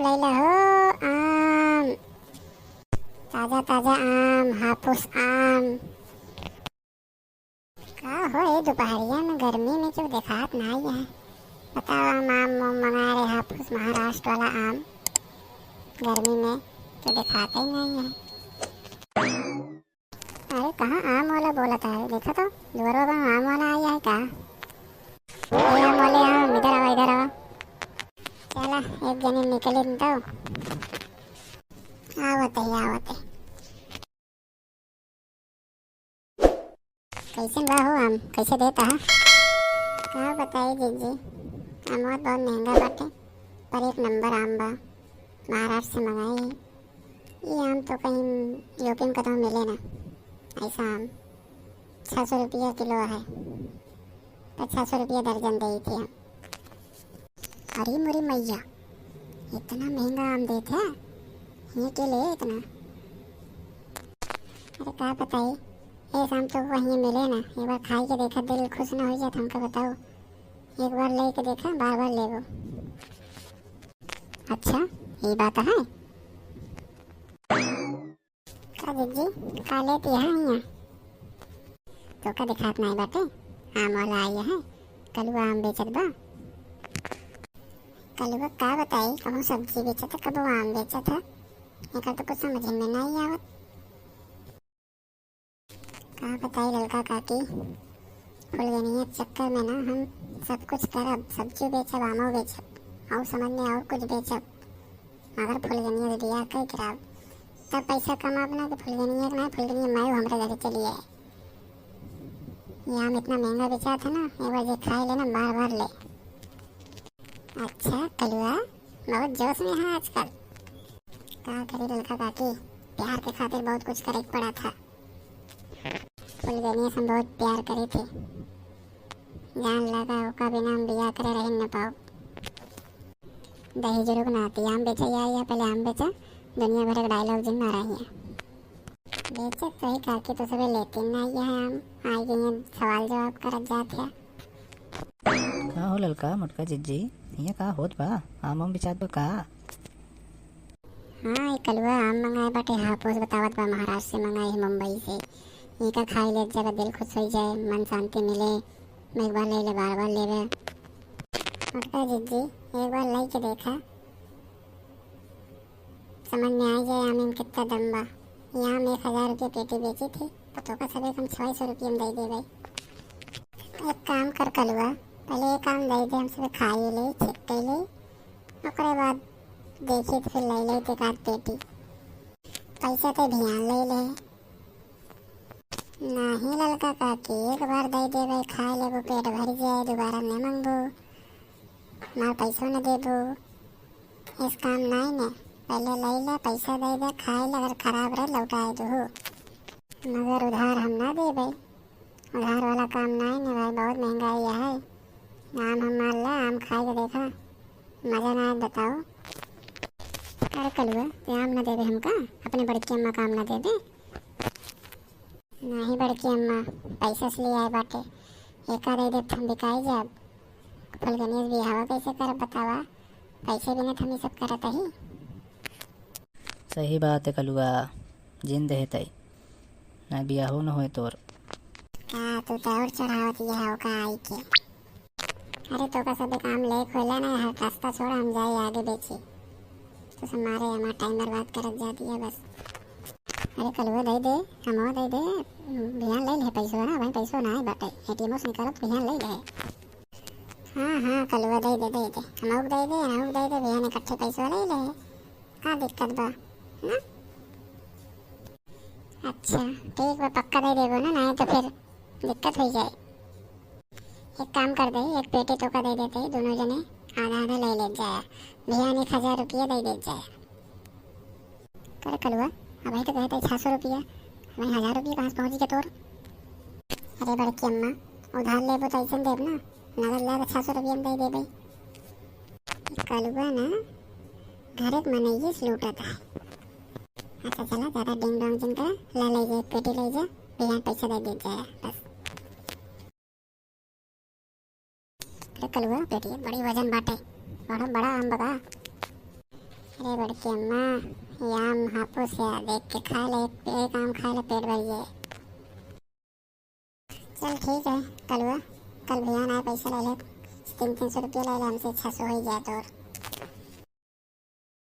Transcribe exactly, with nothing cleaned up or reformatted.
लैला हो आम, ताजा ताजा आम, हापुस आम। का हो, ए दुपहरिया में गर्मी में क्यों देखात नाई है? बताओ, आम, आम, आम मंगा रहे, हापुस महाराष्ट्र वाला आम, गर्मी में क्यों देखात ही नाई है? अरे, कहाँ आम वाला बोलत है? देखा तो, दुआरवा पर आम वाला आया है का? ए आम वाले, आम, इधर आवा, इधर आवा। चला, एक जने निकले तो। आवत है, आवत है। कैसन बा हो आम? कैसे देता है? का बताई जीजी, आम बहुत महंगा बाटे, पर एक नंबर आम बा, महाराष्ट्र से मंगाई है। ई आम तो कहीं यूपी में कतहूँ मिले ना, ऐसा आम छः सौ रुपया किलो है, तो छः सौ रुपया दर्जन देई थी हम। अरे मोरी मैया, इतना महंगा आम देत है, ये के ले इतना? अरे का बताई, ऐसा आम तो कहीं मिले ना, एक बार खाई के देखा, दिल खुश ना हो जात हमका, बताओ, एक बार लेके देखा, बार बार लेबो। अच्छा, ये बात है। का जीजी, का लेत यहाँ हियाँ? तोका दिखात नाई बाटे, आम वाला आई है, कलुआ आम बेचत बा। कलुआ का बताई, कहूँ सब्जी बेचत है, कबो आम बेचत है, एकर तो कुछ समझ में नाई आवत। का बताई ललका काकी, फुलगनिया के चक्कर में ना हम सब कुछ करब, सब्जी बेचब, आमो बेचब, और समझ में और कुछ बेचब, मगर फुलगनिया से बियाह कर गिराब, तब पैसा कमाब ना कि फुलगनिया के ना, फुलगनिया मायू हमरे घरे चली आए। ये आम इतना महंगा बेचात है ना, एक बार जे खाए ले ना, बार बार ले। अच्छा कलुआ, बहुत जोश में है आजकल। का करी ललका काकी, प्यार के खातिर बहुत कुछ करे के पड़ा था। फुलगनिया से हम बहुत प्यार करे थे, जान लगा ओका बिना हम बियाह करे रह न पाओ। दहेजरू के नाती आम बेचे आई है, पहले आम बेचा, दुनिया भर के डायलॉग जिन मारा ही है। बेचे तो ही काकी, तो सबे लेती ना आई है आम, आई गई है, सवाल जवाब करत जात है। का हो ललका मोटका जिज्जी, हियाँ का होत बा? आम आम बेचात बा का? हाँ, ई कलुआ आम मंगाए बाटे, हापुस बतावत बा, महाराष्ट्र से मंगाई है, मुंबई से। इका खाई ले जरा दिल खुश हो जाए, मन शांति मिले, एक बार ले ले, बार बार लेवे। मोटका जिज्जी, एक बार लाई के देखा, समझ में आ जाए आम में कितना दम बा। ये आम एक हजार रुपये पेटी बेची थी, तो तोका सबे कम छः सौ रुपये में दे देवे। एक काम कर कलुआ, पहले एक आम दे दे, हम सबे खाई ले, check कर ले, ओकरे बाद देखी तो फिर ले ले एक आध पेटी। पैसा तो भियान ले ले। नहीं ललका काकी, एक बार दे देवे, खाए लेबो, पेट भर जाए, दोबारा न मांगबो, मार पैसो न देबो। इस काम नाई ने, पहले ले ले, पैसा दे दे, खाए ले, अगर खराब रहे लौटाए दो। मगर उधार हम ना देबे, उधार वाला काम नाई ने भाई, बहुत महंगाई है। आम हम मार ले, आम खाए के देखा, मजा ना आए बताओ। अरे कलुआ, ते आम ना देबे हमका, अपने बड़की अम्मा का आम ना देबे? नाही बड़की अम्मा, पैसा से ले आए बाटे, एका दे देब त हम बिकाई जाब। फुलगनिया से बियाहवा कैसे करब बतावा? पैसे बिना त हम ई सब करत ही। सही बात है कलुआ, जिन देहे तई, ना बियाहो न होए तोर। का तू तो और चढ़ावत ये हो का आई के? अरे तोका सब काम ले खोला ना, हर रास्ता छोड़, हम जाए आगे बेची। तो सब मारे हमार टाइम बर्बाद करत जाती है बस। अरे कलुआ दे दे, हमो दे दे, भियान ले ले पैसो ना भाई, पैसो ना है बाटे, एटीएम से निकालत भियान ले ले। हाँ हाँ कलुआ दे दे, दे दे, हमो दे दे, हमो दे दे, भियान इकट्ठे पैसो ले ले, का दिक्कत बा ना? अच्छा ठीक बा, पक्का दे देबो ना, नहीं तो फिर दिक्कत हो जाए। एक काम कर दे, एक पेटी तोका दे देते, दोनों जने आधा आधा ले ले जाया। भियान एक हजार रुपया दे दे जाया। करे कलुआ, अबही तो कहते छः सौ रुपया, अबही हजार रुपया कहाँ से पहुँच गया तोर? अरे बड़की अम्मा, उधार लेबो तो ऐसे देब ना, नगद ला तो छः सौ रुपया में दे देबे। कलुआ ना, घर एक मनइये से लूटत है। अच्छा चला, ज्यादा डिंग डोंग जिन कर, ला ले जा, पेटी ले जा, भियान पैसा दे दे जाया, बस। अरे कलुआ, पेटी बड़ी वजन बाटे, बड़ा बड़ा आम बा का? अरे बड़की अम्मा, ये आम हापुस है, देख के खा ले, एक आम खा ले, पेट भर जाए। चल ठीक है कलुआ, कल बिहान आए पैसा ले ले, तीन तीन सौ रुपया ले ले हमसे, छः सौ हो जाए तोर।